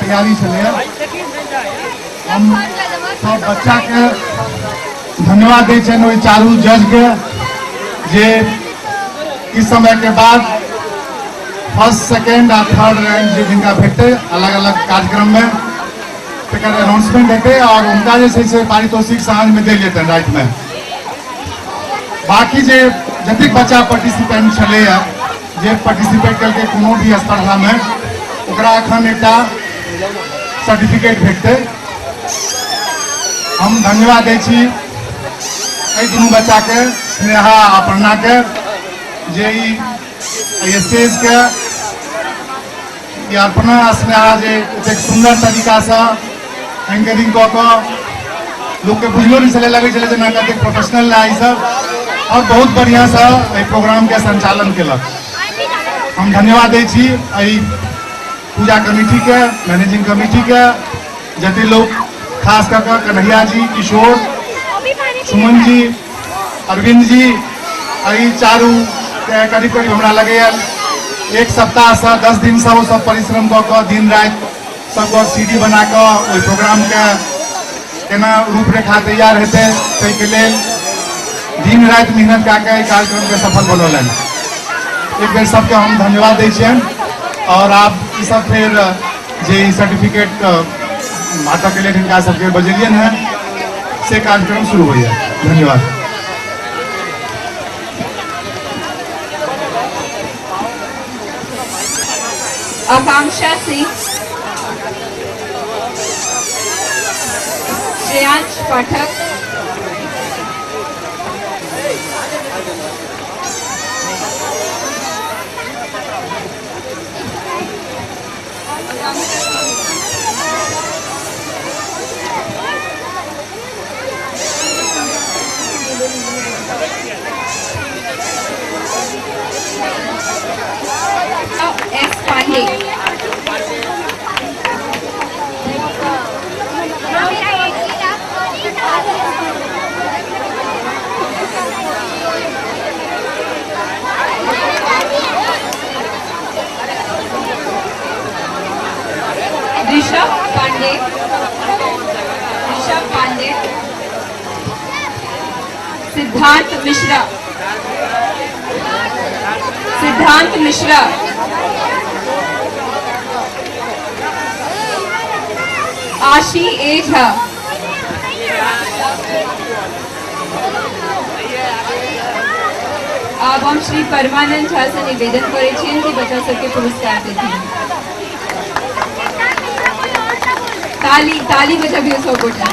तैयारी छलैए। हम सब बच्चाके धन्यवाद दै छियनि, ओहि चारू जजके जे किछु समयके बाद फर्स्ट, सेकेंड आ थर्ड रैंक जे जिनका भेटतै अलग अलग कार्यक्रममे, तकर अनाउंसमेंट हेतै और हुनका जे छै से पारितोषिक साँझमे देल जेतनि रातिमे। बाकी जे जतेक बच्चा पार्टिसिपेंट छलैए, जे पार्टिसिपेट केलकै कोनो भी स्पर्धामे, ओकरा एखन एकटा सर्टिफिकेट भेटतै। हम धन्यवाद दै छी एहि दुनू बच्चाके, स्नेहा आ अपर्णाके, जे ई एहि स्टेजके ई अर्पणा आ स्नेहा जे एतेक सुन्दर तरीकासँ एंकरिंग कऽ कऽ लोकके बुझलो नहि छलै, लगै छलै जेना कतेक प्रोफेशनल रहै ईसब, आओर बहुत बढ़िआँसँ एहि प्रोग्रामके संचालन केलक। हम धन्यवाद दै छी एहि पूजा कमिटीके, मैनेजिंग कमिटीके, जते लोक, खास कऽ कऽ कन्हैया जी, किशोर, सुमन जी, अरविंद जी, एहि चारू के करीब करीब हमरा लगैए एक सप्ताहसँ 10 दिनसँ ओ सब परिश्रम कऽ कऽ दिन राति सबके सी डी बना कऽ ओहि प्रोग्रामके केना रूपरेखा तैयार हेतै ताहिके लेल दिन राति मेहनत कए कऽ एहि कार्यक्रमके सफल बनौलनि। एक बेर सबके हम धन्यवाद दै छियनि और आब ई सब फेर जे ई सर्टिफिकेट बाँटऽके लेल हिनका सबके बजेलियनि हेँ, से कार्यक्रम शुरू होइए। धन्यवाद। आकांक्षा सिंह, श्रेयांश पाठक, एस पांडे, ऋषभ पांडे, ऋषभ पांडे, सिद्धांत मिश्रा, सिद्धांत मिश्रा, आशी ए झा, आब हम श्री परमानंद झा से निवेदन करै छियनि कि बच्चा सबके पुरस्कार देथिन। ताली ताली बजबियौ सब गोटा।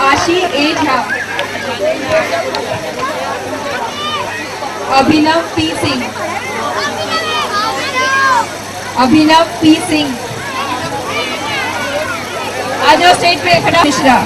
आशी ए झा, अभिनव पी सिंह, अभिनव पी सिंह, आ जाओ स्टेज पे खड़ा। मिश्रा,